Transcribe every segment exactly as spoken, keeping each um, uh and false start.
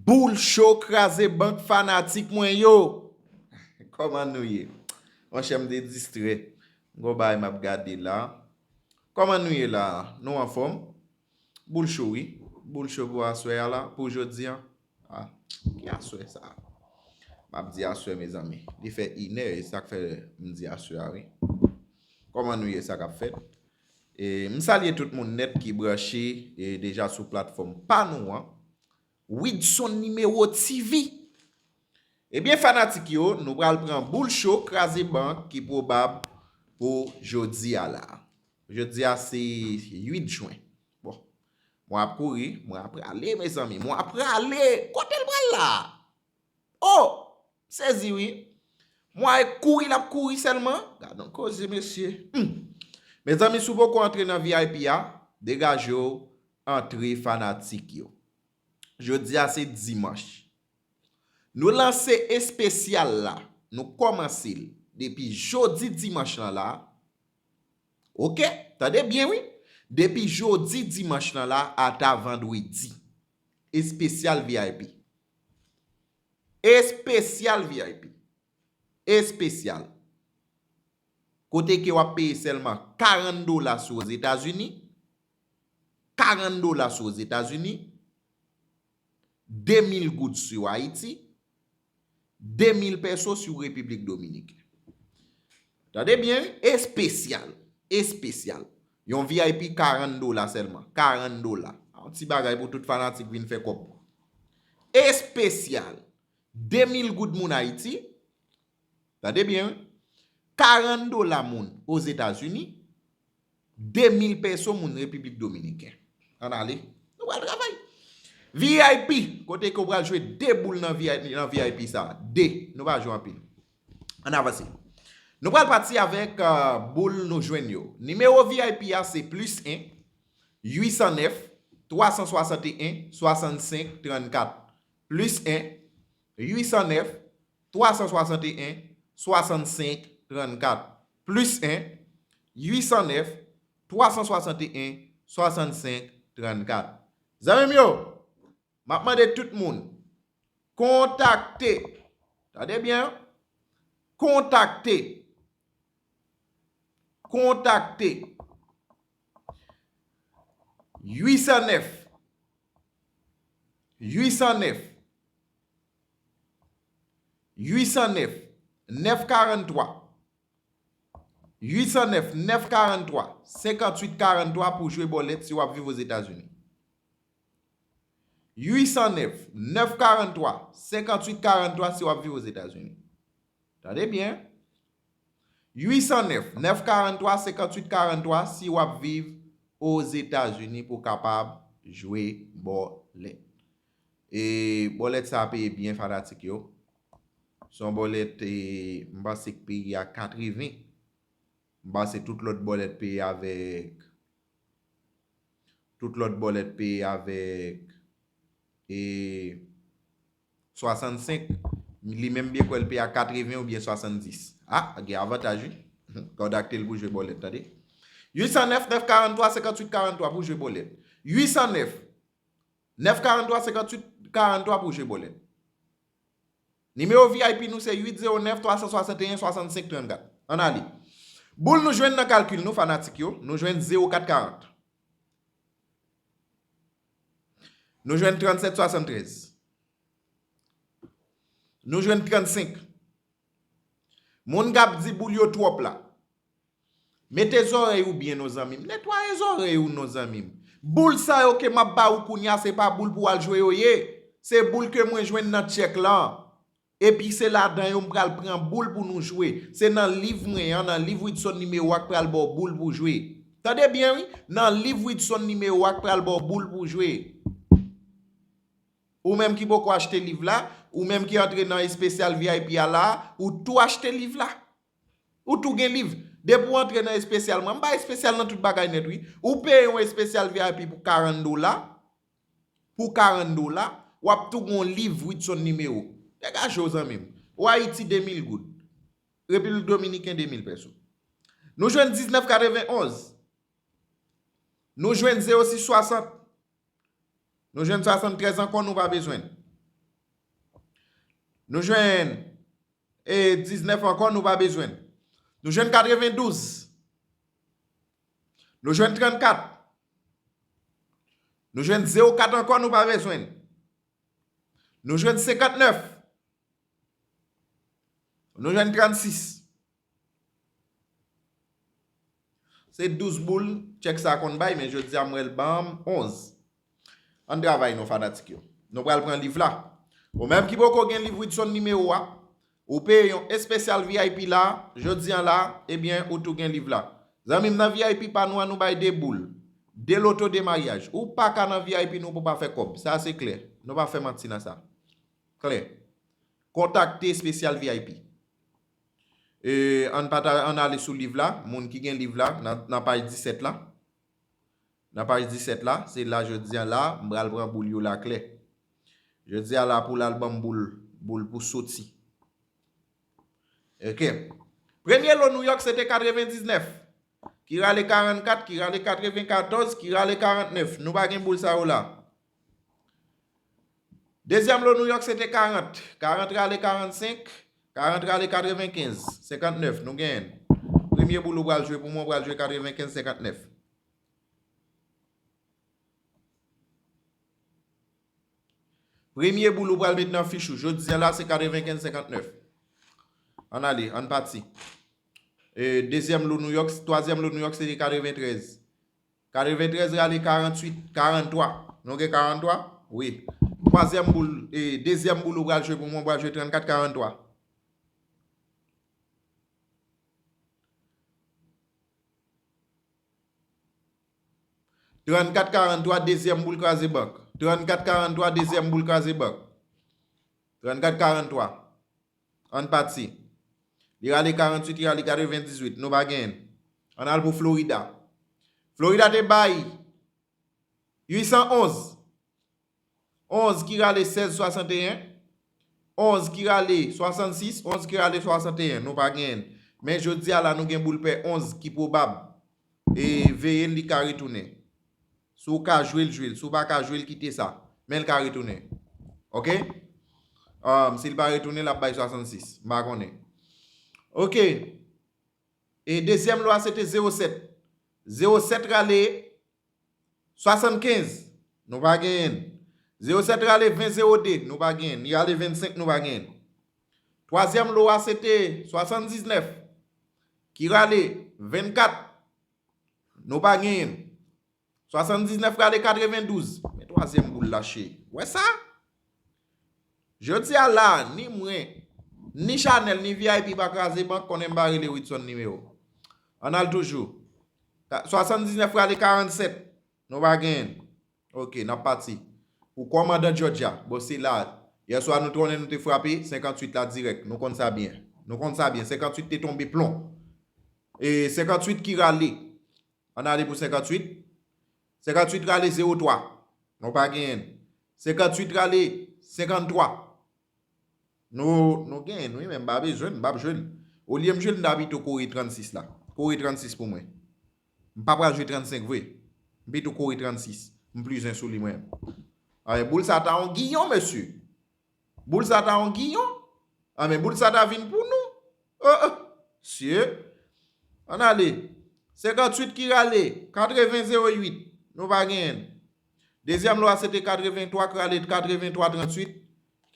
Boul cho kraze bank fanatik mwen yo. Kòman nou ye? Monchè, m te distrè. M gon bagay m ap gade la. Kòman nou ye la? Nou anfòm? Boul cho, wi. Boul cho pou aswè a la, pou jodi a. Ah, ki aswè sa? M ap di aswè, mezanmi. Li fè inè, e sa k fè m di aswè a, wi. Kòman nou ye, sa k ap fèt? E, m salye tout moun nèt ki branche, e, deja sou platfòm pa nou an. Widson Nimewo T V. Ebyen, fanatik yo, nou pral pran boul cho, kraze bank ki pwobab pou jodi a la. Jodi a se uit jen. Bon, mwen ap kouri, mwen ap prale, mezanmi, mwen ap prale. Kote l pral la? Oh, sezi wi. Mwen ap kouri, l ap kouri sèlman. Gad yon koze, mesye. Hmm. Mezanmi, si w poko antre nan V I P a, degaje w, antre fanatik yo. Jodi a se dimanch. Nou lanse espesyal la. Nou kòmanse l depi jodi dimanch lan la. Oke, tande byen wi. Depi jodi dimanch lan la ata vandredi. Espesyal V I P. Espesyal V I P. Espesyal. Kote ke w ap peye sèlman karant dola si w Ozetazini, karant dola si w Ozetazini, de mil goud si w Ayiti, de mil pèso si w Repiblik Dominiken. Tande byen, espesyal, espesyal. Yon V I P karant dola sèlman, karant dola. Yon ti bagay pou tout fanatik vin fè kòb. Espesyal, de mil goud moun Ayiti, tande byen, wi. Karant dola moun Ozetazini, de mil pèso moun Repiblik Dominiken. Ann ale. Nou pral travay. V I P, kote ke w pral jwe de boul nan V I P, nan V I P sa. De. Nou pa jwe anpil. Ann avanse. Nou pral pati avèk, euh, boul nou jwenn yo. Nimewo V I P a se plis en, uit san nèf, twa san swasanteyen, swasannsenk, trannkat. Plis en, uit san nèf, twa san swasanteyen, swasannsenk, trannkat. Plis en, uit san nèf, twa san swasanteyen, swasannsenk, trannkat. Zanmi m yo, m ap mande tout moun, kontakte, tande byen, kontakte, kontakte uit san nèf, uit san nèf, uit san nèf, nèf karant twa, uit san nèf, nèf karant twa, senkant uit karant twa pou jwe bòlèt si w ap viv Ozetazini. Uit san nèf, nèf karant twa, senkant uit karant twa si w ap viv Ozetazini. Tande byen. Uit san nèf, nèf karant twa, senkant uit karant twa si w ap viv Ozetazini pou w kapab jwe bòlèt. E bòlèt sa a peye byen, fanatik yo. Se yon bòlèt, e, m panse k peye a katreven. M panse tout lòt bòlèt peye avèk, tout lòt bòlèt peye avèk, e, swasannsenk, li menm byen kwè l peye a katreven oubyen swasanndis. A, gen avantaj wi. Kontakte l pou jwe bòlèt, tande. Uit san nèf, nèf karant twa, senkant uit karant twa pou jwe bòlèt. Uit san nèf, nèf karant twa, senkant uit karant twa pou jwe bòlèt. Nimewo V I P nou se uit zewo nèf, twa san swasanteyen, swasannsenk, trannkat. Ann ale. Boul nou jwenn nan kalkil nou, fanatik yo, nou jwenn zewo kat karant. Nou jwenn trannsèt swasanntrèz. Nou jwenn trannsenk. Moun k ap di boul yo twòp la. Mete zòrèy ou byen non, zanmi m. Netwaye zòrèy ou non, zanmi m. Boul sa yo ke m ap ba ou kounye a, se pa boul pou w al jwe yo ye. Se boul ke mwen jwenn nan tchèk lan. Epi se ladan yo m pral pran boul pou nou jwe. Se nan liv mwen an, nan liv Widson Nimewo a k pral ba w boul pou jwe. Tande byen wi, nan liv Widson Nimewo a k pral ba w boul pou jwe. Ou menm ki poko achte liv la, ou menm ki antre nan espesyal V I P a la, ou tou achte liv la. Ou tou gen liv. Depi w antre nan espesyal mwen, m bay espesyal nan tout bagay nèt wi. Ou peye yon espesyal V I P pou karant dola, pou karant dola, w ap tou gen yon liv Widson Nimewo. Degaje w zanmi m. Ou Ayiti de mil goud. Repiblik Dominiken de mil pèso. Nou jwenn diznèf katrevenonz. Nou jwenn zewo sis swasant. Nou jwenn swasanntrèz ankò, nou pa bezwen l. Nou jwenn e diznèf ankò, nou pa bezwen l. Nou jwenn katrevendouz. Nou jwenn trannkat. Nou jwenn zewo kat ankò, nou pa bezwen l. Nou jwenn senkantnèf. Nou jwenn trannsis. Se douz boul, tchèk sa konn bay, men jodi a m wè l ban m onz. Ann travay non fanatik yo. Nou pral pran liv la. Ou menm ki poko gen liv Widson nimewo a, ou peye yon espesyal V I P la, jodi a la, ebyen, ou tou gen liv la. Zanmi m, nan V I P pa nou an, nou bay de boul, de loto, de maryaj. Ou pa ka nan V I P nou pou pa fè kòb. Sa se klè. Nou pa fè manti nan sa. Klè. Kontakte espesyal V I P. E, ann pata-, ann ale sou liv la, moun ki gen liv la, nan, nan paj disèt la. Nan paj disèt la, se la jodi a la, m pral pran boul yo la klè. Jodi a la pou l al ban m boul, boul pou soti. Ok. Premye lo New York se te katrevendiznèf. Ki rale karannkat, ki rale katrevenkatòz, ki rale karantnèf. Nou pa gen boul sa yo la. Dezyèm lo New York se te karant. Karant rale karannsenk, karant rale katrevenkenz, senkantnèf. Nou genyen l. Premye boul ou pral jwe pou mwen, ou pral jwe katrevenkenz senkantnèf. Premye boul ou pral met nan fich ou jodi a la se katrevenkenz senkantnèf. Ann ale, ann pati. E, dezyèm lo New York, twazyèm lo New York se te katreventrèz. Katreventrèz rale karannwit, karanntwa. Nou gen karanntwa? Wi. Twazyèm boul, e, dezyèm boul ou pral jwe pou mwen, ou pral jwe trannkat karantwa. Trannkat karantwa, dezyèm boul kraze bank. Trannkat karantwa, dezyèm boul kraze bank. Trannkat karantwa. Ann pati. Li rale karannwit, li rale katrevendizuit. Nou pa genyen l. Ann al pou Florida. Florida te bay uitsan onz. Onz ki rale sèz swasanteyen. Onz ki rale swasannsis. Onz ki rale swasanteyen. Nou pa genyen l. Men jodi a la, nou gen boul pè onz ki pwobab. E veye l, li ka retounen. Si w ka jwe l, jwe l. Si w pa ka jwe l, kite sa. Men l ka retounen. Ok? Um, si l pa retounen, l ap bay swasannsis. M pa konnen. Ok. E dezyèm lo a, se te zewo sèt. Zewo sèt rale swasannkenz. Nou pa genyen l. Zewo sèt rale ven zewo de. Nou pa genyen l. Li rale vennsenk, nou pa genyen l. Twazyèm lo a, se te swasanndiznèf. Ki rale vennkat. Nou pa genyen l. Swasanndiznèf rale katrevendouz. Men twazyèm boul la, che. Wè sa? Jodi a la, ni mwen, ni Chanèl, ni V I P pa kraze bank, konnen m pa rele Widson nimewo. Ann al toujou. Ka-, swasanndiznèf rale karannsèt. Nou pa genyen l. Ok, n ap pati. Pou kòmandan Georgia. Bon, se la. Yèswa, nou tounen, nou te frape senkannwit la dirèk. Nou konn sa byen. Nou konn sa byen. Senkannwit te tonbe plon. E senkannwit ki rale. Ann ale pou senkannwit. Senkannwit rale zewo twa. Nou pa genyen l. Senkannwit rale senkanntwa. Nou, nou genyen l, wi, men m pa bezwen l, m p ap jwe l. Olye m jwe l, m ta pito kore trannsis la. Kore trannsis pou mwen. M pa pral jwe trannsenk vre. M pito kore trannsis. M pli zen sou li mwen. Awe, boul sa ta yon giyon, mesye. Boul sa ta yon giyon. Anben, boul sa ta vin pou nou. Oh, oh. Sye. Ann ale. Senkannwit ki rale katreven zewo uit. Nou pa genyen l. Dezyèm lo a, se te katreventwa ki rale, katreventwa trannwit.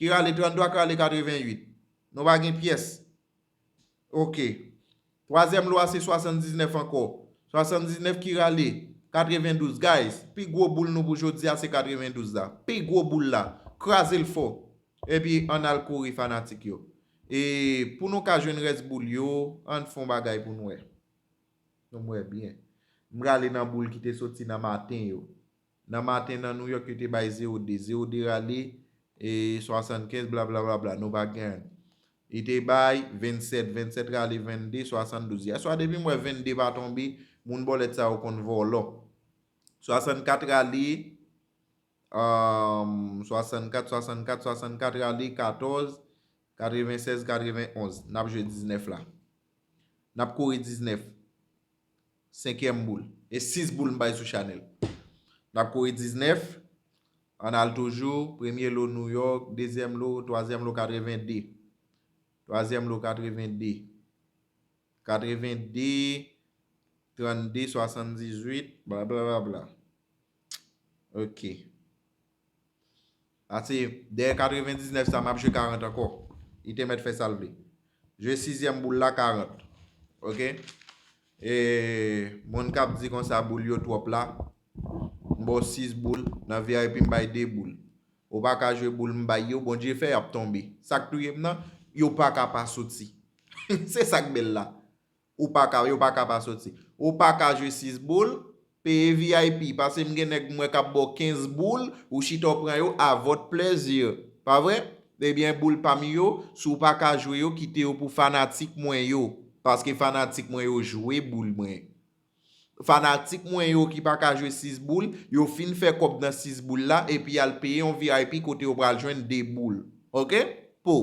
Ki rale tranntwa, ki rale katrevenwit. Nou pa gen pyès. Ok. Twazyèm lo a, se swasanndiznèf ankò. Swasanndiznèf ki rale katrevendouz. Guys, pi gwo boul nou pou jodi a, se katrevendouz la. Pi gwo boul la. Kraze l fò. Epi, ann al kore fanatik yo. E pou nou ka jwenn rès boul yo, ann fè yon bagay pou nou wè. Nou wè byen. M prale nan boul ki te soti nan maten yo. Nan maten nan New York, yo te bay zewo de. Zewo de rale, e, swasannkenz, bla, bla, bla, bla. Nou pa genyen. Li te bay vennsèt, vennsèt rale vennde, swasanndouz. Yèswa, depi m wè vennde pa tonbe, moun bòlèt sa yo konn vòlò. Swasannkat rale, um, swasannkat, swasannkat, swasannkat rale katòz, katrevensèz, katrevenonz. N ap jwe diznèf la. N ap kore diznèf. Senkyèm boul. E sis boul m bay sou Chanèl. N ap kore diznèf. Ann al toujou, premye lo New York, dezyèm lo, twazyèm lo katreven de. Twazyèm lo katreven de. Katreven de, trannde, swasanndizuit, blablabla. Ok. Ase, dèyè katrevendiznèf sa, m ap jwe karant ankò. Li te mèt fè sa l vle. Jwe sizyèm boul la, karant. Ok? E, moun k ap di konsa boul yo twòp la, m ba w sis boul, nan V I P m bay de boul. Ou pa ka jwe boul m bay yo, Bondye fè y ap tonbe. Sa k touye m nan, yo pa ka pa soti. Se sa k bèl la. Ou pa ka, yo pa ka pa soti. Ou pa ka jwe sis boul, peye V I P, paske m gen nèg m wè k ap ba w kenz boul, ou chita w pran yo à votre plaisir. Pa vre? Ebyen, boul pa m yo, si w pa ka jwe yo, kite yo pou fanatik mwen yo. Paske fanatik mwen yo jwe boul mwen. Fanatik mwen yo ki pa ka jwe sis boul, yo fin fè kòb nan sis boul la, epi y al peye yon V I P kote yo pral jwenn de boul. Ok? Po.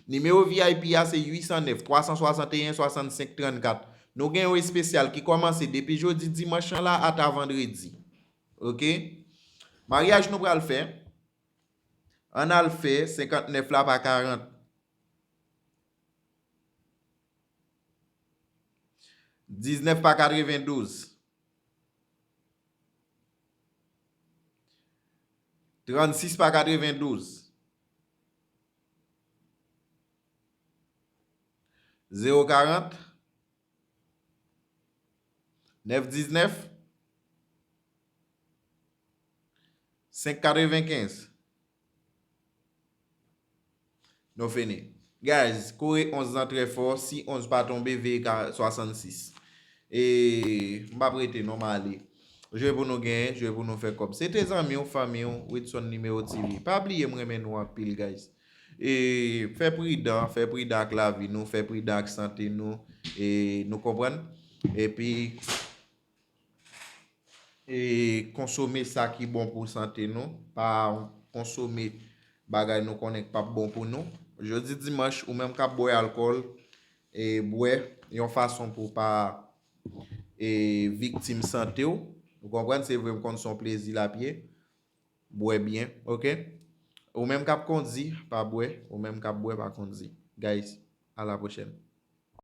Nimewo V I P a se uit san nèf, twa san swasanteyen, swasannsenk, trannkat. Nou gen yon espesyal ki kòmanse depi jodi dimanch lan la ata vandredi. Ok? Maryaj nou pral fè, ann al fè senkantnèf la pa karant. Diznèf pa katrevendouz. Trannsis pa katrevendouz. Zewo karant. Nèf diznèf. Senk katrevenkenz. Nou fini. Guys, kore onz lan trè fò. Si onz pa tonbe, veye ka swasannsis. E m p ap rete non, m ale. Jwe pou nou genyen, jwe pou nou fè kòb. Se te zanmi w, fanmi w, Widson Nimewo T V. Pa bliye m renmen nou anpil, guys. E fè pridan, fè pridan ak lavi nou, fè pridan ak sante nou. E nou konprann? Epi e konsome sa ki bon pou sante nou, pa konsome bagay nou konnen k p ap bon pou nou. Jodi dimanch, ou menm k ap bwè alkòl, e bwè yon fason pou w pa e viktim sante w. Ou konprann? Se vre m konn se yon plezi l ap ye. Bwè byen, ok? Ou menm k ap kondi, pa bwè. Ou menm k ap bwè, pa kondi. Guys, à la prochaine.